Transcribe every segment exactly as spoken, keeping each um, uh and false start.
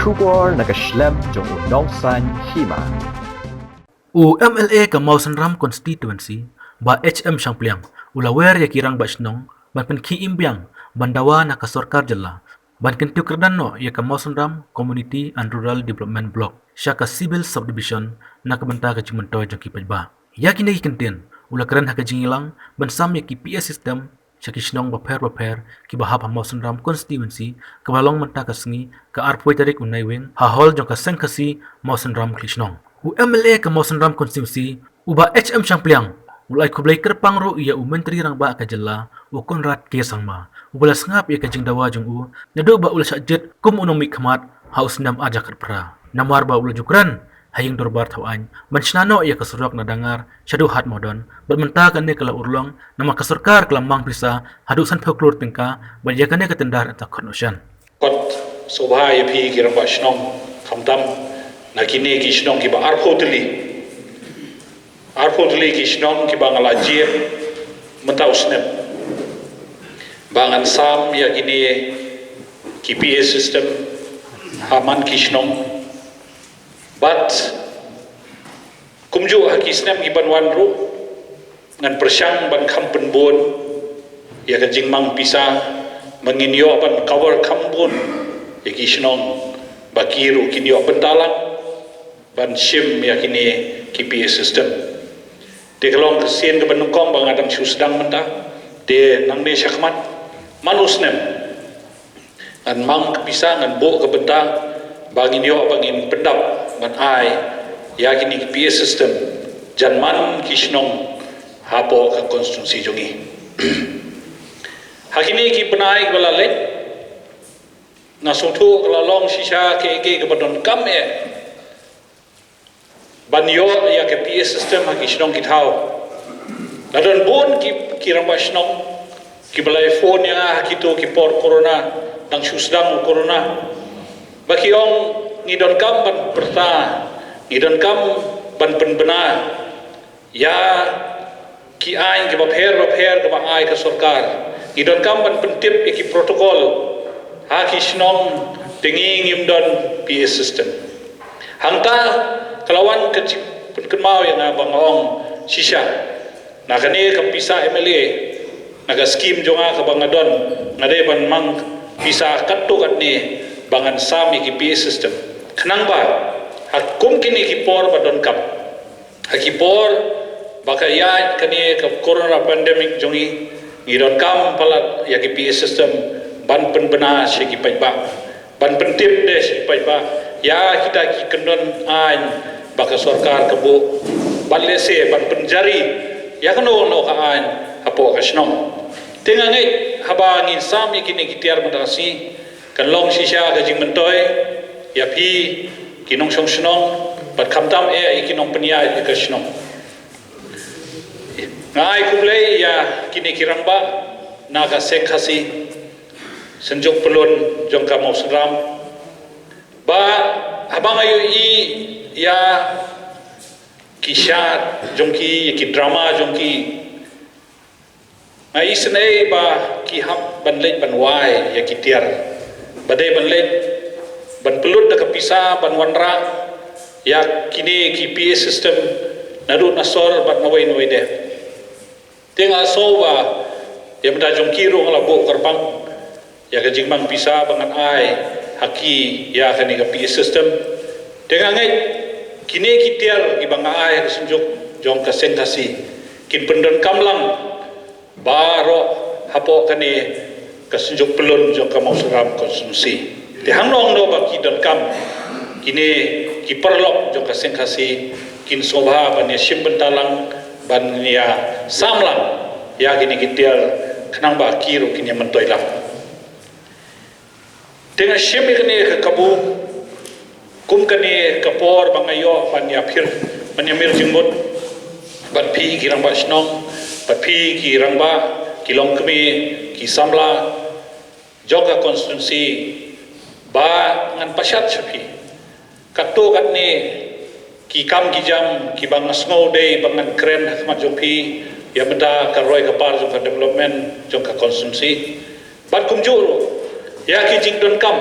Khubor na ka shlem jong u Nongsaiñ Hima. U M L A ka Mawsynram Constituency, Bah H M Shangpliang, u la wer ïa ki rangbah shnong ban pynkhie im biang ban dawa na ka sorkar jylla ban kyntiew kyrdan noh ïa ka Mawsynram Community and Rural Development Block sha ka Civil Subdivision na ka bynta ka jingmyntoi jong ki paidbah. Ïa kine ki kyntien u la kren ha ka jingïalang ban sam ïa ki P A system sha ki shnong bapher bapher kiba hap ha Mawsynram Constituency, kaba long mynta ka sngi, ka arphew tarik u Naiwieng, ha hall jong ka Seng Khasi Mawsynram Khlieh Shnong. U M L A ka Mawsynram Constituency, u Bah H M Shangpliang, u la ai khublei kyrpang ruh ïa u Myntri Rangbah ka jylla, u Conrad K Sangma, uba la sngap ïa ka jingdawa jong u naduh ba u la shah jied kum u nongmihkhmat ha u snem ar hajar khatphra. Namar ba u la ju kren ha ïing dorbar thaw aiñ ban shna noh ïa ka surok na Dangar shaduh Hat Mawdon, bad mynta kane ka la urlong namar ka sorkar ka la mang pisa haduh sanphew klur tyngka bad ïa kane ka tender ynda khot noh shen. Kot sngewbha ïa phi ki rangbah shnong, khamtam na kine ki shnong kiba arphew tylli. Arphew tylli ki shnong kiba nga la jied mynta u snem ba ngan sam ïa kine ki P A system ha man ki shnong. Bad kumjuh ha ki snem kiban wan ruh ngan pyrshang ban kham pynbun ïa ka jingmang pisa, ba ngin ïoh ban cover kham bun ïa ki shnong ba ki ruh kin ïoh bynta lang ban shim ïa kine ki P A system. Te ka long ka sien kaba nyngkong ba nga dang shu sdang mynta. Te nangne shakhmat, man u snem, ngan mang ka pisa, ngan buh ka bynta ba ngin ïoh, ba ngin pyndap ban ai ïa kine ki P A system jan man ki shnong hapoh ka constituency jong ngi. Ha kine ki bnai ba la leit, nga sngewthuh ka la long shisha kaei kaei kaba donkam eh ban ïoh ïa ka P A system ha ki shnong ki thaw. La don bun ki, ki rangbah shnong kiba la phone ïa nga ha kito ki por corona, dang shu sdang u corona, ba ki ong ngi donkam ban pyrta, ngi donkam ban pynbna ïa ki aiñ kiba pher bapher kiba ai ka sorkar. Ngi donkam ban pyntip ïa ki protocol ha ki shnong, te ngi ngim don P A system. Hangta ka la wan ka jingpynkynmaw ïa nga ba nga ong shisha, na kane ka pisa M L A, na ka skim jong nga kaba nga don, nga dei ban mang pisa katto katne ba ngan sam ïa ki P A system. Khnang ba ha kum kine ki por ba donkam, ha ki por ba ka ïaid kane ka corona pandemic jong ngi, ngi donkam palat ïa ki P A system ban pynbna sha ki paidbah, ban pyntip de sha ki paidbah ïa kita ki kyndon aiñ ba ka sorkar ka buh, ban lehse ban pynjari ïa kano kano ka aiñ hapoh ka shnong. Te nga ngeit haba ngin sam ïa kine ki tiar mynta ka sngi, kan long shisha ka jingmyntoi ïa phi ki nongshong shnong, bad khamtam eh ïa ki nongpynïaid ïa ka shnong. Nga ai khublei ïa kine ki rangbah na ka Seng Khasi, Synjuk Pyllun jong ka Mawsynram, ba haba nga ïohi ïa ki shad jong ki, ïa ki drama jong ki, nga isynei ba ki hap ban leit ban wai ïa ki tiar, ba dei ban leit ban pynlut da ka pisa ban wanrah ïa kine ki P A system naduh na sor bad nawei nawei de. Te nga sngew ba ïa mynta jong ki ruh nga la buh kyrpang ïa ka jingmang pisa ba ngan ai ha ki ïa kane ka P A system. Te nga ngeit kine ki tiar kiba nga ai ha ka Synjuk jong ka Seng Khasi kin pyndonkam lang baroh hapoh kane ka Synjuk Pyllun jong ka Mawsynram constituency. Te hangno hangno ba ki donkam, kine ki paralok jong ka Seng Khasi kin sngewbha ban ïa shim bynta lang, ban ïa sam lang ïa kine ki tiar, khnang ba ki ruh kin ïa myntoi lang. Te nga shim ïa kane ka kabu kum kane ka por ba nga ïoh ban ïa pyrkhat, ban ïa mir jingmut bad phi ki rangbah shnong, bad phi ki rangbah, ki longkmie, ki samla jong ka constituency, ba ngan pashat sha phi katto katne ki kam ki jam kiba nga sngew dei ba ngan kren ha khmat jong phi ïa mynta ka roi ka par jong ka development jong ka constituency. Bad kumjuh ruh ïa ki jingdonkam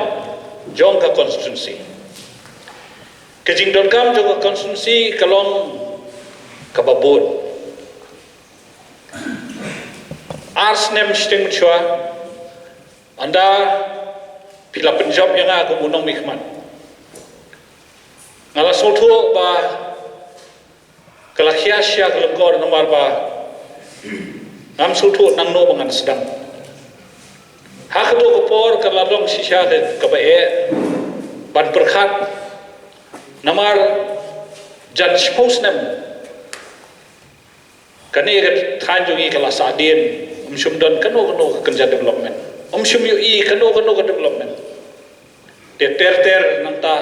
jong ka constituency. Ka jingdonkam jong ka constituency ka long kaba bun. Ar snem shiteng mynshuwa, ynda phi la pynjop ïa nga kum u nongmihkhmat, nga la sngewthuh ba ka la khia sha ka lyngkor namar ba ngam sngewthuh nangno ba ngan sdang. Ha kato ka por ka la long shisha ka, kaba eh ban pyrkhat namar jan shiphew snem kane ka thaiñ jong ngi ka la sahdien, ym shym don kano kano ka kynja development, ym shym ïohi kano kano ka development. Te ter ter nangta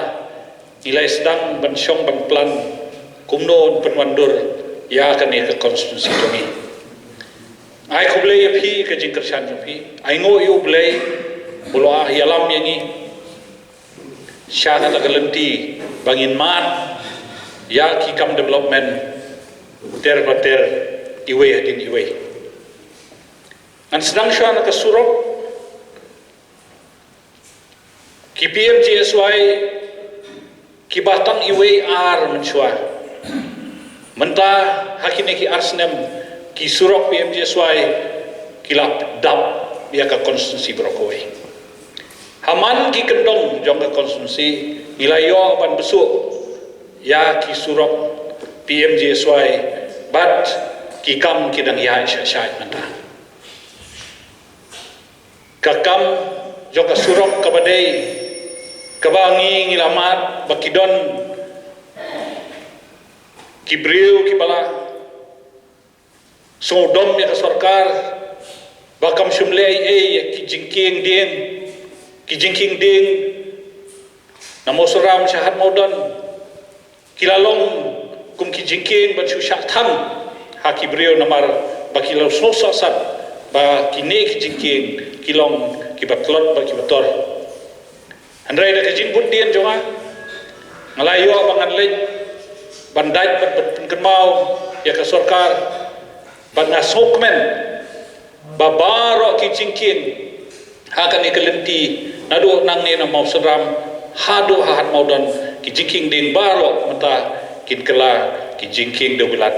ngi la sdang ban shong ban plan kumno ban pynwandur ïa kane ka constituency jong ngi. Ai khublei ïa phi ka jingkyrshan jong phi, ai nguh ïa U Blei ba u la ïalam ïa ngi sha kata ka lynti ba ngin mad ïa ki kam development ter pa ter, iwei hadien iwei. Ngan sdang shuwa na ka surok. Ki P M G S Y kiba tang iwei ar mynshuwa, mynta ha kine ki ar snem ki surok P M G S Y ki la dap ïa ka constituency baroh kawei. Ha man ki kyndong jong ka constituency ngi la ïoh ban bsuh ïa ki surok P M G S Y bad ki kam ki dang ïaid shah shah mynta. Ka kam jong ka surok kaba dei kaba ngi ngi la mad ba ki don ki briew kiba la sngewdom ïa ka sorkar ba kam shym leh ei ei ïa ki jingkieng dieng, ki jingkieng dieng na Mawsynram sha Hadmawdon. Ki la long kum ki jingkieng ban shu shah thang ha ki briew namar ba ki la sngewsih sat ba kine ki jingkieng ki long kiba tlot bad kiba tor. Hynrei da ka jingbud dien jong nga, nga la ïoh ba ngan leit ban dait bad ban pynkynmaw ïa ka sorkar bad nga sngewkmen ba baroh ki jingkieng ha kane ka lynti, naduh nangne na Mawsynram haduh ha Hadmawdon, ki jingkieng dieng baroh mynta kin kylla ki jingkieng dewbilat.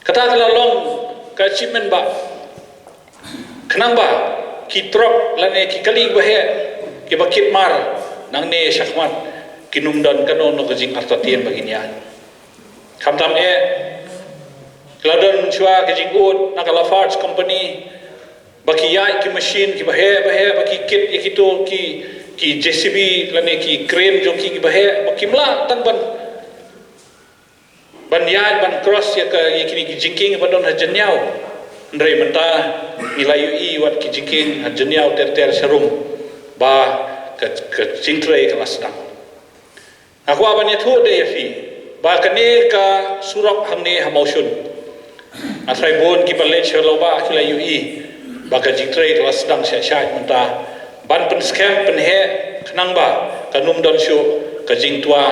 Kata ka la long ka achievement ba khnang ba ki trok lane ki kali ba heh kiba kit mar nangne shakhmat kin ym don kano kano ka jingartatien ba kin ïaid. Khamtam eh, la don shuwa ka jingud na ka Lafarge Company ba ki ïaid ki machine kiba heh ba heh, ba ki kit ïa kito ki, ki J C B lane ki crane jong ki kiba heh, ba kim lah tang ban, ban ïaid ban cross ïa ka, ïa kine ki jingkieng ba don ha Jynniaw. Hynrei mynta ngi la ïohi wat ki jingkieng ha Jynniaw ter ter sharum ba ka, ka jingtrei ka la sdang. Nga kwah ban ïathuh de ïa phi ba kane ka surok hangne ha Mawshun, nga tharai bun kiba leit sha Lawbah ki la ïohi ba ka jingtrei ka la sdang shai shai mynta ban pynskhem pynheh khnang ba kan ym don shuh ka jingtwa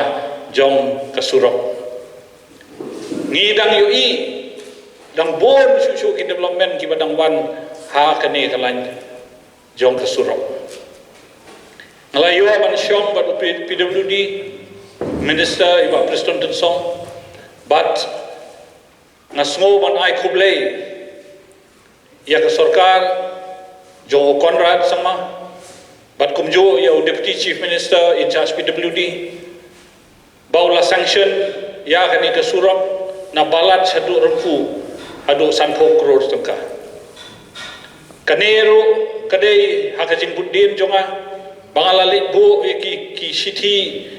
jong ka surok. Ngi dang ïohi dang bun shuh shuh ki development kiba dang wan ha kane ka lain jong ka surok. Nga la ïoh ban shong bad u P-, P W D Minister i Bah Prestone Tynsong, bad nga sngew ban ai khublei ïa ka sorkar jong u Conrad Sangma bad kumjuh ïa u Deputy Chief Minister in charge P W D ba u la sanction ïa kane ka surok na Balat shaduh Rympu haduh sanphew klur tyngka. Kane ruh ka dei ha ka jingbud dien jong nga ba nga la leit buh ïa ki, ki shithi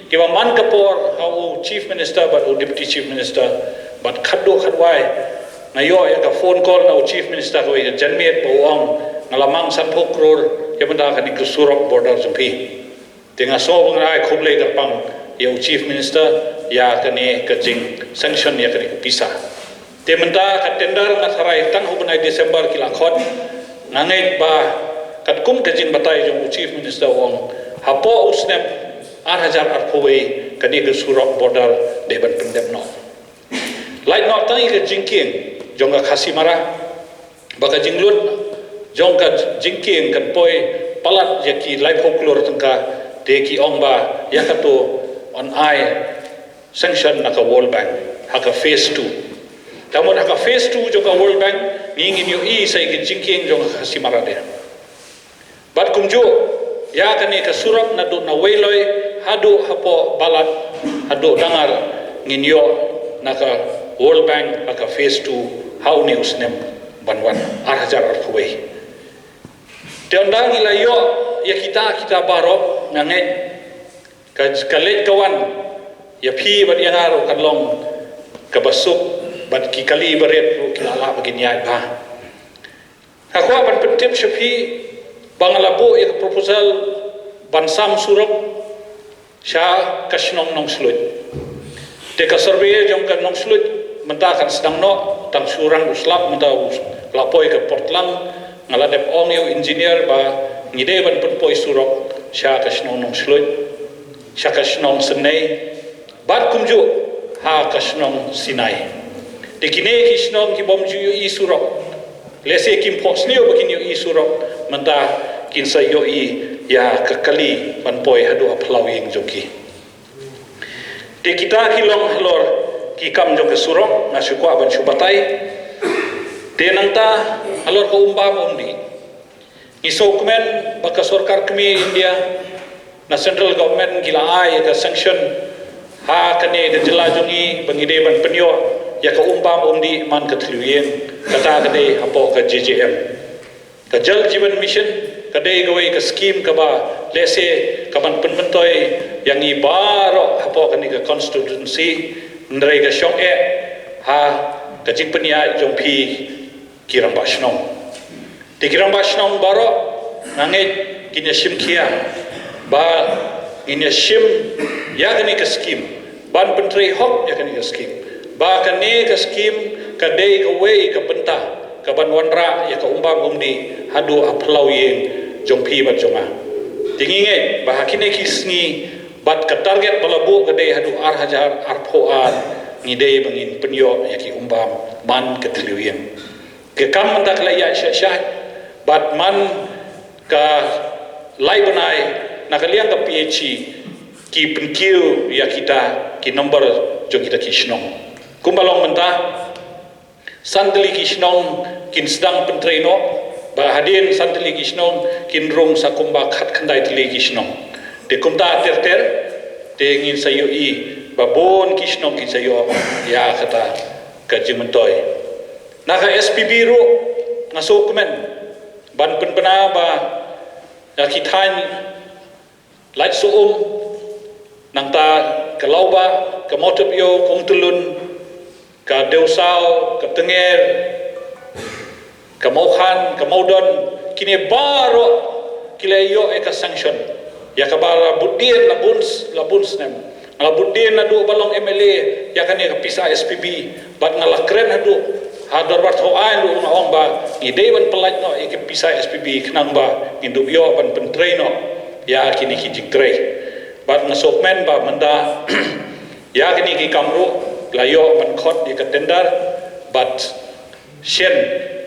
kiba man ka por ha u Chief Minister bad u Deputy Chief Minister, bad khadduh khadwai nga ïoh ïa ka phone call na u Chief Minister kawei ka janmiet ba u ong nga la mang sanphew klur ïa mynta kane ka surok border jong phi. Te nga sngew ba ngan ai khublei kyrpang ïa u Chief Minister ïa kane ka jing sanction ïa kane ka pisa. Te mynta ka tender nga tharai tang ha u bnai December ki la khot. Nga ngeit ba katkum ka jingbatai jong u Chief Minister u ong hapoh u snem ar hajar arphew wei kane ka surok border dei ban pyndep noh. Lait noh tang ïa ka jingkieng jong ka Khasi Mara, ba ka jinglut jong ka jingkieng kan poi palat ïa ki laiphew klur tyngka, te ki ong ba ïa kato yn ai sanction na ka World Bank ha ka phase two. Tangba ha ka phase two jong ka World Bank, ngi ngin ïohi sa ïa ki jingkieng jong ka Khasi Maradia. Bad kumjuh, ïa kane ka surok naduh na Weiloi haduh hapoh Balat, haduh Dangar, ngin ïoh na ka World Bank ha ka phase two ha une u snem ban wan, ar hajar arphew wei. Te ynda ngi la ïoh ïa kita kita baroh, nga ngeit ka, ka leit ka wan ïa phi bad ïa nga ruh kan long kaba suk, bad ki kali barit ruh ki la lah ba kin ïaid bha. Nga kwah ban pyntip sha phi ba nga la buh ïa ka proposal ban sam surok sha ka shnong Nongshluit. Te ka survey jong ka Nongshluit mynta kan sdang noh, tang shu rang u slap mynta u la poi ka por tlang. Nga la dep ong ïa u engineer ba ngi dei ban pynpoi surok sha ka shnong Nongshluit, sha ka shnong Synei, bad kumjuh ha ka shnong Sinai. Te kine ki shnong ki bym ju ïohi surok, lehse kim phohsniew ba kin ïohi surok, mynta kin sa ïohi ïa ka kali ban poi haduh ha phyllaw ïing jong ki. Te kita ki long halor ki kam jong ka surok, nga shu kwah ban shu batai. Te nangta halor ka um bam um dih, ngi sngewkmen ba ka sorkar kmie India, na central government, ki la ai ïa ka sanction ha kane ka jylla jong ngi ba ngi dei ban pynïoh ïa ka um bam um dih man ka thliew ïing, kata ka dei hapoh ka J J M. Ka Jal Jeevan Mission ka dei kawei ka skim kaba lehse ka ban pynmyntoi ïa ngi baroh hapoh kane ka constituency, hynrei ka shong eh ha ka jingpynïaid jong phi ki rangbah shnong. Te ki rangbah shnong baroh, nga ngeit kin ïa shim khia ba ngin ïa shim ïa kane ka skim, ban pyntrei hok ïa kane ka skim, ba kane ka skim ka dei kawei ka bynta ka ban wanrah ïa ka um bam um dih haduh ha phyllaw ïing jong phi bad jong nga. Te ngi ngeit ba ha kine ki sngi bad ka target ba la buh ka dei haduh ar hajar arphew ar, ngi dei ba ngin pynïoh ïa ki um bam man ka thliew ïing. Ka kam mynta ka la ïaid shah shah, bad man ka lai bnai na ka liang ka P H E ki pynkiew ïa kita ki number jong kita ki shnong. Kumba long mynta, san tylli ki shnong kin sdang pyntrei noh, bad hadien san tylli ki shnong kin rung sa kumba khatkhyndai tylli ki shnong. Te kumta ter ter, te ngin sa ïohi ba bun ki shnong kin sa ïoh ïa kata ka jingmyntoi. Na ka S P B ruh nga sngewkmen ban pynbna ba ïa ki thaiñ Lait Sohum, nangta ka Lawbah, ka Mawtep Ïew, ka Umtyllun, ka Dewsaw, ka Tnger, ka Mawkhan, ka Mawdon, kine baroh ki la ïoh ïa ka sanction ïa kaba la bud dien la bun, la bun snem. Nga la bud dien naduh ba long M L A ïa kane ka pisa S P B, bad nga la kren haduh ha dorbar thaw aiñ ruh, nga ong ba ngi dei ban pyllait noh ïa ka pisa S P B khnang ba ngin dup ïoh ban pyntrei noh ïa kine ki jingtrei. Bad nga sngewkmen ba mynta ïa kine ki kam ruh la ïoh ban khot ïa ka tender, bad shen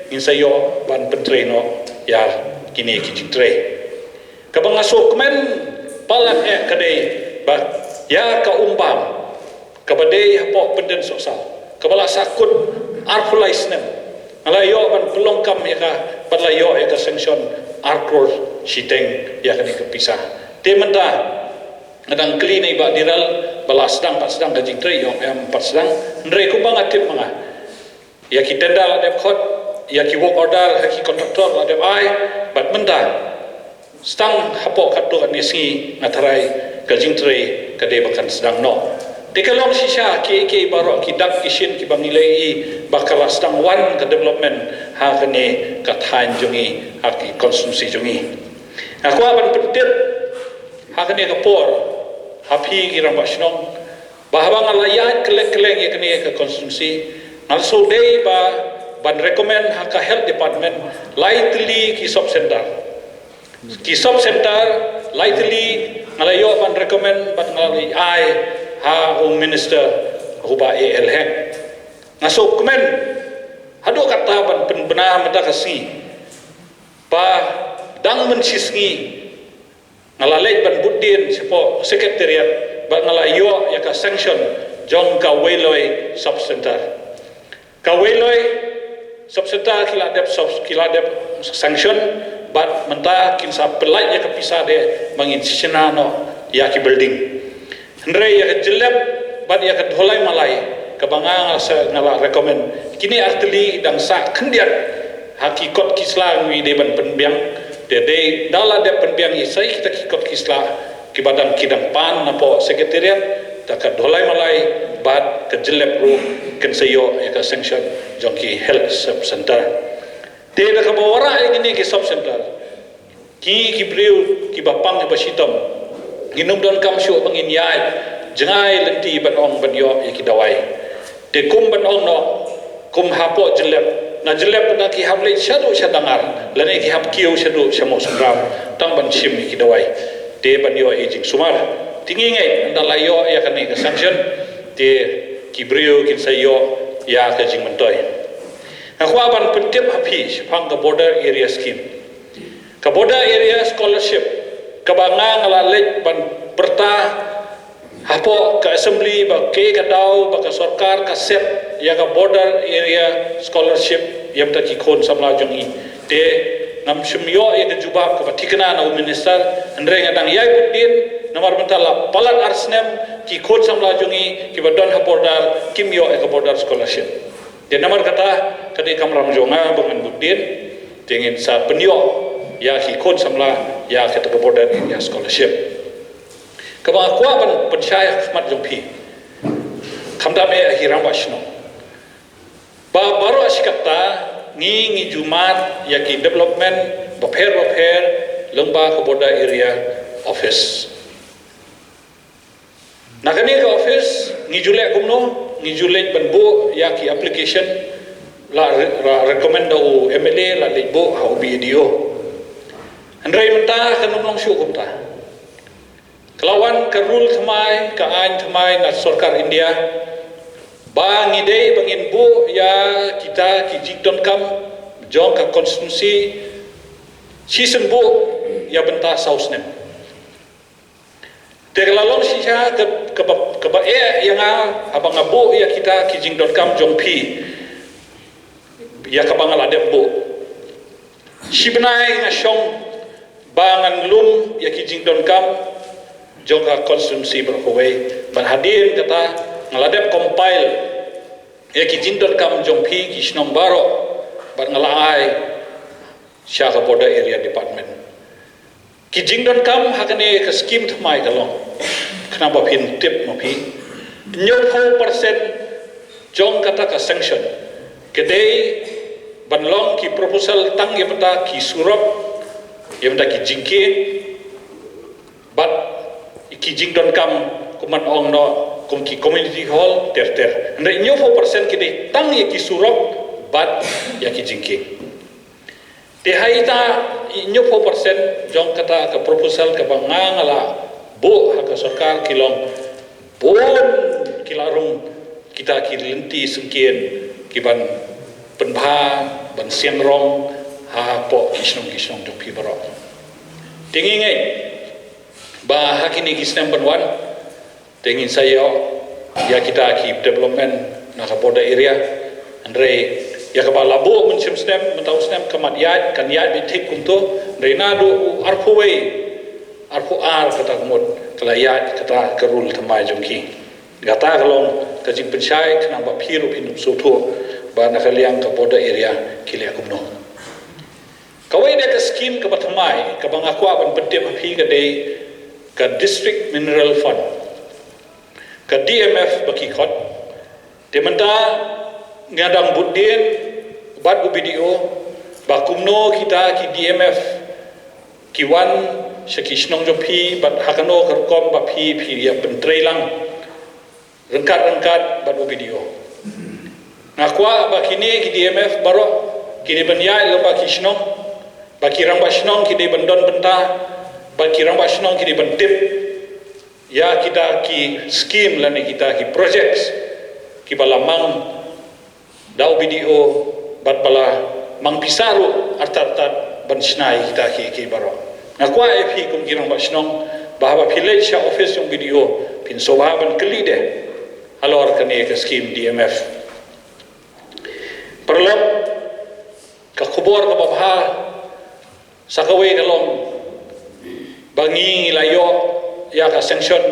ngin sa ïoh ban pyntrei noh ïa kine ki jingtrei. Kaba nga sngewkmen palat eh ka dei ba ïa ka um bam kaba dei hapoh Pyndensohsal, kaba la sahkut arphew lai snem, nga la ïoh ban pynlong kam ïa ka, bad la ïoh ïa ka sanction ar klur shiteng ïa kane ka pisa. Te mynta nga dang kylli na i Bah Dhiral ba la sdang pat sdang ka jingtrei, ong em, pat sdang. Hynrei kumba nga tip ma nga, ïa ki tender la dep khot, ïa ki work order ha ki contractor la dep ai, bad mynta tang hapoh katto katne sngi nga tharai ka jingtrei ka dei ba kan sdang noh. Te ka long shisha kiei kiei baroh, ki dak ki shin kiba ngi la ïohi ba ka la sdang wan ka development ha kane ka thaiñ jong ngi, ha ki constituency jong ngi. Nga kwah ban pyntip ha kane ka por ha phi ki rangbah shnong, ba haba nga la ïaid kylleng kylleng ïa kane ka constituency, nga la shu dei ba ban recommend ha ka health department lai tylli ki sub center. Ki sub center lai tylli nga la ïoh ban recommend bad nga la ai ha u minister, u Bah A L Hek. Nga sngewkmen haduh katta ban pynbna mynta ka sngi ba dang mynshisngi nga la leit ban bud dien shapoh secretariat bad nga la ïoh ïa ka sanction jong ka Weiloi Sub Center. Ka Weiloi Sub Center ki la dep sub, ki la dep sanction, bad mynta kin sa pynlait ïa ka pisa de ba ngin shna noh ïa ki building. Hynrei ïa ka jyllep bad ïa ka dholai malai, kaba nga nga sa nga la recommend, kine artylli dang sah khyndiat ha ki kot ki sla ngi dei ban pynbiang. Te dei da la dep pynbiang ïa sa kita ki kot ki sla kiba dang ki dang pan napoh secretariat, da ka dholai malai bad ka jyllep ruh kin sa ïoh ïa ka sanction jong ki health sub center. Te da kaba wanrah ïa kine ki sub center, ki ki briew kiba pang kiba shitom, ngin ym donkam shuh ba ngin ïaid jngai lynti ban ong ban ïoh ïa ki dawai. Te kum ban ong noh, kum hapoh jyllep, na jyllep na ki hap leit shaduh sha Dangar, lane ki hap kiew shaduh sha Mawsynram tang ban shim ïa ki dawai. Te ban ïoh ïa jingsumar. Te ngi ngeit ynda la ïoh ïa kane ka sanction, te ki briew kin sa ïoh ïa ka jingmyntoi. Nga kwah ban pyntip ha phi shaphang ka Border Area Scheme. Ka Border Area Scholarship kaba nga nga la leit ban pyrta hapoh ka assembly ba kaei ka daw ba ka sorkar ka set ïa ka Border Area Scholarship ïa bynta ki khun samla jong ngi. Te ngam shym ïoh ïa ka jubab kaba thikna na u minister, hynrei nga dang ïai bud dien namar mynta la palat ar snem ki khun samla jong ngi kiba don ha border kim ïoh ïa ka Border Scholarship. Te namar kata ka dei kamram jong nga ba ngan bud dien, te ngin sa pynïoh ïa ki khun samla ïa kata ka Border Area Scholarship. Kaba nga kwah ban pynshai ha khmat jong phi, khamtam eh ha ki rangbah shnong, ba baroh shi katta ngi ngi ju mad ïa ki development bapher bapher lyngba ka Border Area Office. Na kane ka office ngi ju leh kumno, ngi ju leit ban buh ïa ki application, la re-, la recommend da u M L A, la leit buh ha u B D O. Hynrei mynta kan ym long shuh kumta. Ka la wan ka rule thymmai, ka aiñ thymmai na sorkar India, ba ngi dei ba ngin buh ïa kita ki jingdonkam jong ka constituency shisien buh ïa bynta saw snem. Te ka la long shisha ka, kaba, kaba eh ïa nga haba nga buh ïa kita ki jingdonkam jong phi, ïa kaba nga la dep buh. Shi bnai nga shong ba ngan lum ïa ki jingdonkam jong ka constituency baroh kawei, bad hadien kata nga la dep compile ïa ki jingdonkam jong phi ki shnong baroh, bad nga la ai sha ka Border Area Department. Ki jingdonkam ha kane ka scheme thymmai ka long, khnang ba phin tip ma phi, hynñiewphew percent jong kata ka sanction ka dei ban long ki proposal tang ïa bynta ki surok, ïa bynta ki jingkieng, bad ki jingdonkam kum ban ong noh kum ki community hall ter ter. Hynrei hynñiewphew percent ki dei tang ïa ki surok bad ïa ki jingkieng. Te ha ita hynñiewphew percent jong kata ka proposal kaba nga nga la buh ha ka sorkar ki long bun ki la rung kita ki lynti syngkien ki ban pynbha ban siang rong hapoh ki shnong ki shnong jong phi baroh. Te ngi ngeit ba ha kine ki snem ban wan te ngin sa ïoh ïa kita ki development na ka Border Area. Hynrei ïa kaba la buh mynshem snem, mynta u snem ka mat ïaid, kan ïaid beit thik kumto. Hynrei naduh u arphew wei, arphew ar kata ka mut ka la ïaid kata ka rule thymmai jong ki. Kata ka long ka jingpynshai khnang ba phi ruh phin ym sngewthuh ba na ka liang ka Border Area ki leh kumno. Kawei de ka scheme kaba thymmai kaba nga kwah ban pyntip ha phi ka dei ka District Mineral Fund, ka D M F ba ki khot. Te mynta nga dang bud dien bad u B D O ba kumno kita ki D M F ki wan sha ki shnong jong phi bad ha kano ka rukom ba phi phi ïa pyntrei lang ryngkat ryngkat bad u B D O. Nga kwah ba kine ki D M F baroh ki dei ban ïaid lyngba ki shnong, ba ki rangbah shnong ki dei ban don bynta, ba ki rangbah shnong ki dei ban tip ïa kita ki scheme lane kita ki projects kiba la mang da u B D O bad ba la mang pisa ruh artat artat ban shna ïa kita ki, ki baroh. Nga kwah ïa phi kum ki rangbah shnong ba haba phi leit sha office jong u B D O phin sngewbha ban kylli de. halor kane ka skim D M F. Paralok, ka khubor kaba bha sa kawei ka long ba ngi ngi la ïoh ïa ka sanction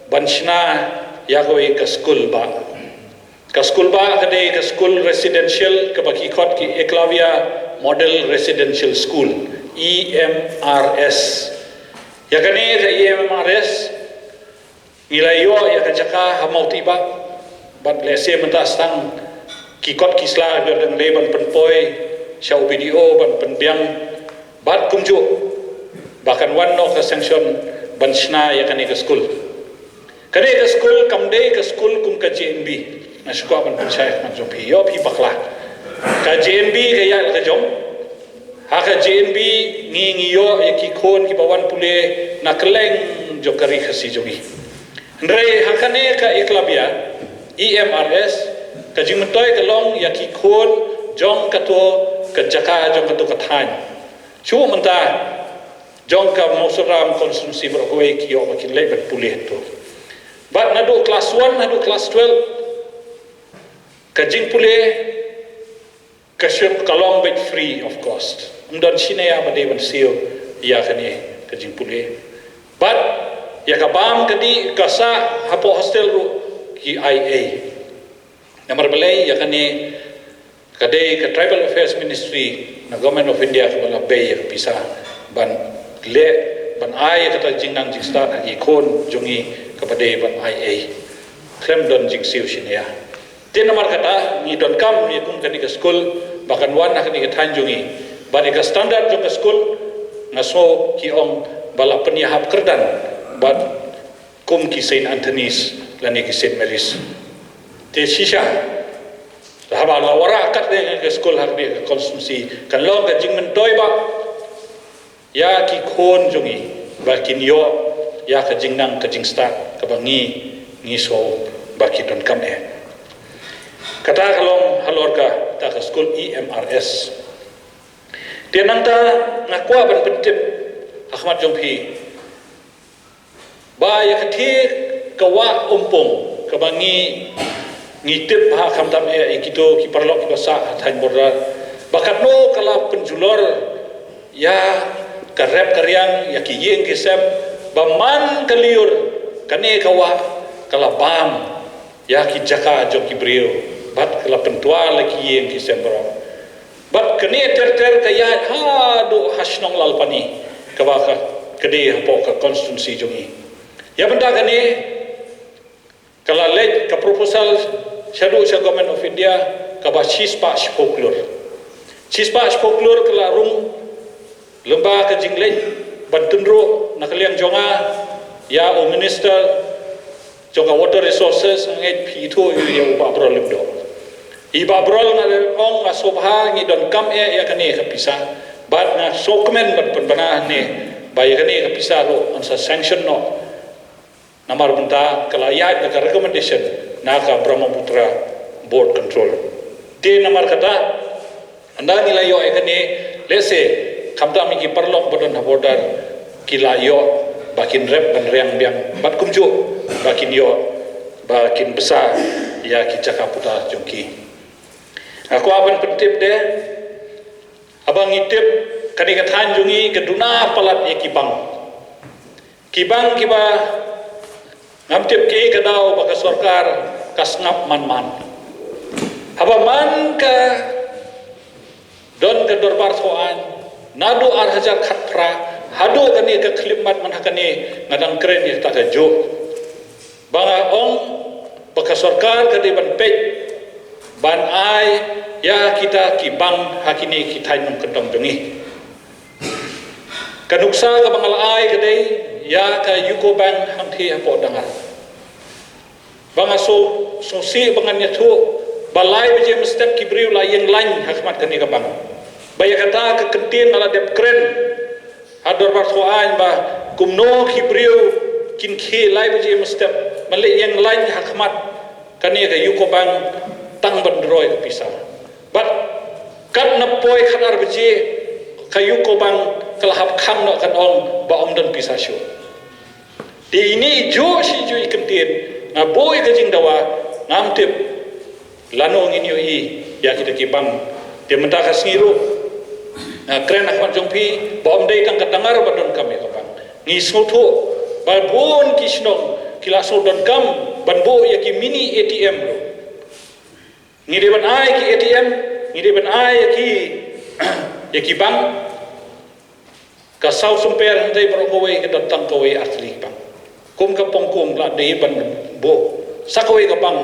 ban shna ïa kawei ka skul ba. Ka skul ba ka dei ka skul residential kaba ki khot ki Eklavya Model Residential School, E M R S. Ïa kane ka E M R S ngi la ïoh ïa ka jaka ha Mawtibah. Bad lehse mynta stang ki kot ki sla ki dang leh ban pynpoi sha u B D O ban pynbiang bad kumjuh ba kan wan noh ka sanction ban shna ïa kane ka skul. Kane ka skul kam dei ka skul kum ka J N B. Nga shu kwah ban pynshai ha khmat jong phi, ïoh phi bakla. Ka J N B ka ïaid la ka jong. Ha ka J N B ngi ngi ïoh ïa ki khun kiba wan pule na kylleng jong ka ri Khasi jong ngi. Hynrei ha kane ka Eklavya, E M R S, ka jingmyntoi ka long ïa ki khun jong kato ka jaka, jong kato ka thaiñ. Shu mynta jong ka Mawsynram constituency baroh kawei ki ïoh ba kin leit ban pule to. Bad naduh class one haduh class twelve ka jingpule ka shim ka long beit free of cost. Ym don shi ne ïa ba dei ban siew ïa kane ka jingpule. Bad ïa ka bam ka dih ka sah hapoh hostel ruh ki ai ei. Namar balei? Ïa kane ka dei ka Tribal Affairs Ministry na Government of India kaba la bei ïa ka pisa ban leh ban ai ïa kata ka jingnang jingstad ha ki khun jong ngi kaba dei ban ai ei. Khlem don jingsiew shi ne ïa. Te namar kata ngi donkam ïa kum kane ka skul ba kan wan ha kane ka thaiñ jong ngi. Bad ïa ka standard jong ka skul nga sngew ki ong ba la pynïahap kyrdan bad kum ki Saint Anthony's lane ki Saint Mary's. Te shisha haba la wanrah katne ka skul ha kane ka constituency kan long ka jingmyntoi ba ïa ki khun jong ngi ba kin ïoh ïa ka jingnang ka jingstad kaba ngi ngi sngew ba ki donkam eh. Kata ka long halor kata ka skul E M R S. Te nangta nga kwah ban pyntip ha khmat jong phi ba ïa ka thik ka wah Umpung kaba ngi ngi tip ha khamtam eh ïa kito ki paralok kiba sah ha thaiñ border ba katno ka la pynjulor ïa ka rep ka riang ïa ki ïing ki sem ba man ka lyiur kane ka wah ka la bam ïa ki jaka jong ki briew bad ka la pyntwa la ki ïing ki sem baroh. Bad kane ter ter ka ïaid haduh ha shnong Lalpani kaba ka ka dei hapoh ka constituency jong ngi. Ïa bynta kane ka la leit ka proposal shaduh sha Government of India kaba shispah shiphew klur. Shispah shiphew klur ka la rung lyngba ka jingleit ban tynruh na ka liang jong nga ïa u minister jong ka water resources, nga ngeit phi ithuh ïa u Bah Brol Lyngdoh. I Bah Brol nga la ong nga sngewbha ngi donkam eh ïa kane ka pisa bad nga sngewkmen ban pynbna ne ba ïa kane ka pisa ruh yn sa sanction noh. Namar mynta ka la ïaid da ka recommendation na ka Brahmaputra Board Control. Te namar kata ynda ngi la ïoh ïa kane lehse khamtam ïa ki paralok ba don ha border ki la ïoh ba kin rep ban riang biang bad kumjuh ba kin ïoh ba kin bsa ïa ki jaka puta jong ki. Nga kwah ban pyntip de haba ngi tip kane ka thaiñ jong ngi ka duna palat ïa ki bank. Ki bank kiba ngam tip kaei ka daw ba ka sorkar ka sngap man man. Haba man ka don ka dorbar thaw aiñ naduh ar hajar khatphra haduh kane ka khyllipmat man ha kane nga dang kren ïa kata ka juh. Ba nga ong ba ka sorkar ka dei ban peit ban ai ïa kita ki bank ha kine ki thaiñ nongkyndong jong ngi. Ka nuksa kaba nga la ai ka dei ïa ka UCO Bank hangthie hapoh Dangar. Ba nga sngewsih ba ngan ïathuh ba lai baje mynstep ki briew la ïeng lain ha khmat kane ka bank. Ba ïa kata ka kyntien nga la dep kren ha dorbar thaw aiñ ba kumno ki briew kin khie lai baje mynstep ban leit ïeng lain ha khmat kane ka UCO Bank tang ban draw ïa ka pisa. Bad katba poi khatar baje ka UCO Bank ka la hap khang noh, kan ong ba ym don pisa shuh. Te ine i juh shi juh i kyntien nga buh ïa ka jingdawa Ngam tip lano ngin ïohi ïa kita ki bank. Te mynta ka sngi ruh nga kren ha khmat jong phi ba ym dei tang ka dangar ba donkam ïa ka bank. Ngi sngewthuh ba bun ki shnong ki la sngewdonkam ban buh ïa ki mini A T M ruh. Ngi dei ban ai ki A T M, ngi dei ban ai ïa ki, ïa ki bank. Ka saw sumper hynrei baroh kawei ka don tang kawei ar tylli ki bank. Kum ka pongkum la dei ban buh sa kawei ka bank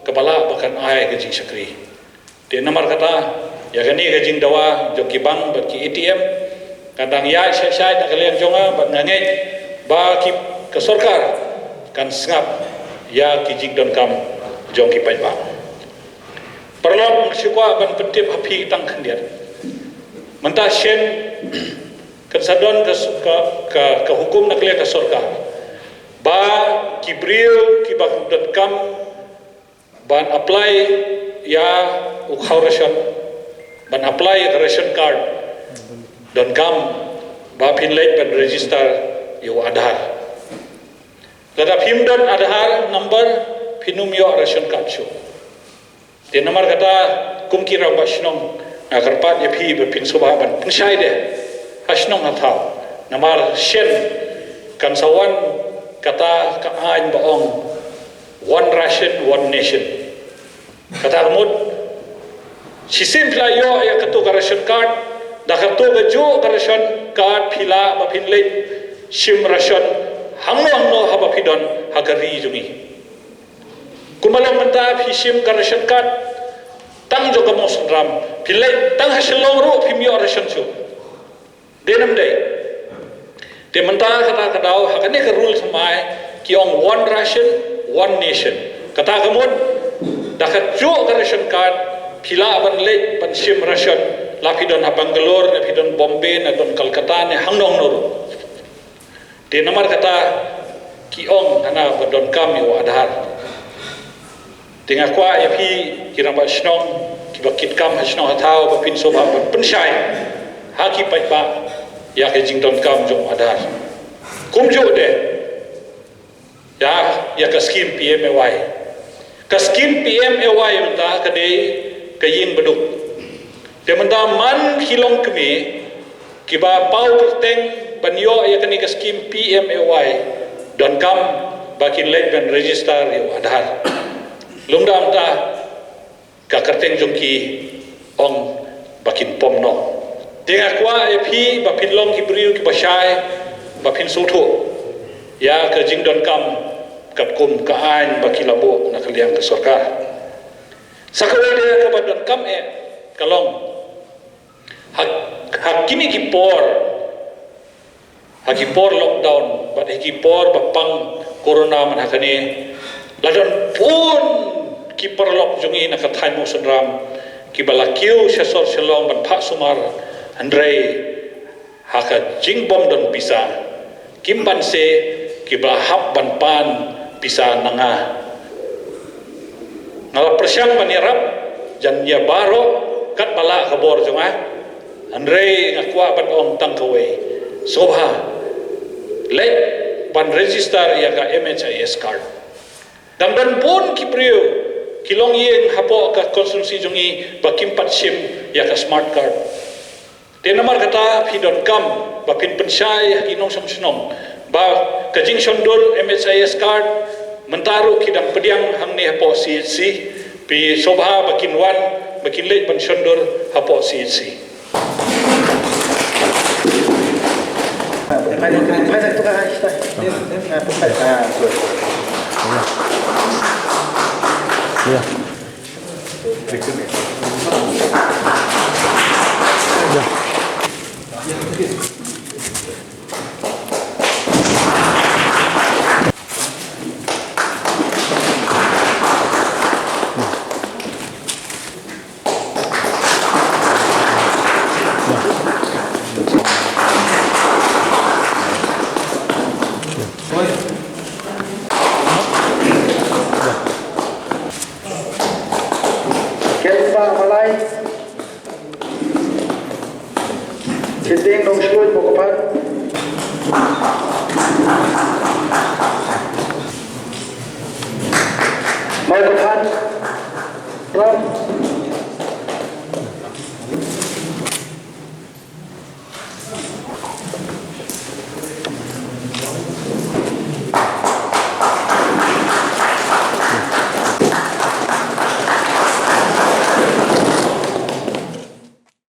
kaba lah ba kan ai ka jingshakri. Te namar kata ïa kane ka jingdawa jong ki bank bad ki A T M ka dang ïaid shai shai na ka liang jong nga bad nga ngeit ba ki, ka sorkar kan sngap ïa ki jingdonkam jong ki paidbah. Paralok, nga shu kwah ban pyntip ha phi tang khyndiat. Mynta shen kan sa don ka, ka, ka, ka hukum na ka liang ka sorkar ba ki briew kiba donkam ban apply ïa u khaw ration, ban apply ïa ka ration card, donkam ba phin leit ban register ïa u Aadhaar. Lada phim don Aadhaar number, phin ym ïoh ration card shuh. Te namar kata, kum ki rangbah shnong, nga kyrpad ïa phi ba phin sngewbha ban pynshai de ha shnong ha thaw. Namar shen kan sa wan kata ka aiñ ba ong one ration, one nation. Kata ka mut, shisien phi la ïoh ïa kato ka ration card, da kato kajuh ka ration card phi lah ba phin leit shim ration hangno hangno haba phi don ha ka ri jong ngi. Kumba long mynta phi shim ka ration card tang jong ka Mawsynram, phi leit tang ha Shillong ruh phim ïoh ration shuh. Dei ne ym dei? Te mynta kata ka daw ha kane ka rule thymmai ki ong one ration, one nation. Kata ka mut da kajuh ka ration card phi lah ban leit ban shim ration, la phi don ha Bangalore ne phi don Bombay ne don Kolkata ne hangno hangno ruh. Te namar kata ki ong hana ba donkam ïa u Aadhaar. Te nga kwah ïa phi ki rangbah shnong kiba kit kam ha shnong ha thaw ba phin sngewbha ban pynshai ha ki paidbah ïa ka jingdonkam jong u Aadhaar. Kumjuh de ïa, ïa ka skim P M A Y. Ka skim P M A Y mynta ka dei ka ïing baduk. Te mynta man ki longkmie kiba paw kyrteng ban ïoh ïa kane ka skim P M A Y, donkam ba kin leit ban register ïa u Aadhaar. Lymda mynta ka kyrteng jong ki ong ba kin pom noh. Te nga kwah ïa phi ba phin long ki briew kiba shai, ba phin sngewthuh ïa ka jingdonkam katkum ka aiñ ba ki la buh na ka liang ka sorkar. Sa kawei de kaba donkam eh ka long ha, ha kine ki por, ha ki por lockdown bad ha ki por ba pang corona man ha kane, la don bun ki paralok jong ngi na ka thaiñ Mawsynram kiba la kiew sha sor Shillong ban phah sumar, hynrei ha ka jingbym don pisa kim banse kiba hap ban pan pisa na nga. Nga la pyrshang ban ïarap jan ïa baroh katba lah ka bor jong nga. Hynrei nga kwah ban ong tang kawei, sngewbha leit ban register ïa ka M H I S card. Dang don bun ki briew ki longïing hapoh ka constituency jong ngi ba kim pat shim ïa ka smart card. Te namar kata phi donkam ba phin pynshai ha ki nongshong shnong ba ka jingshon dur M H I S card mynta ruh ki dang pdiang hangne hapoh C H C. Phi sngewbha ba kin wan, ba kin leit ban shon dur hapoh C H C. Kempa Malai, Kiting Nongshut.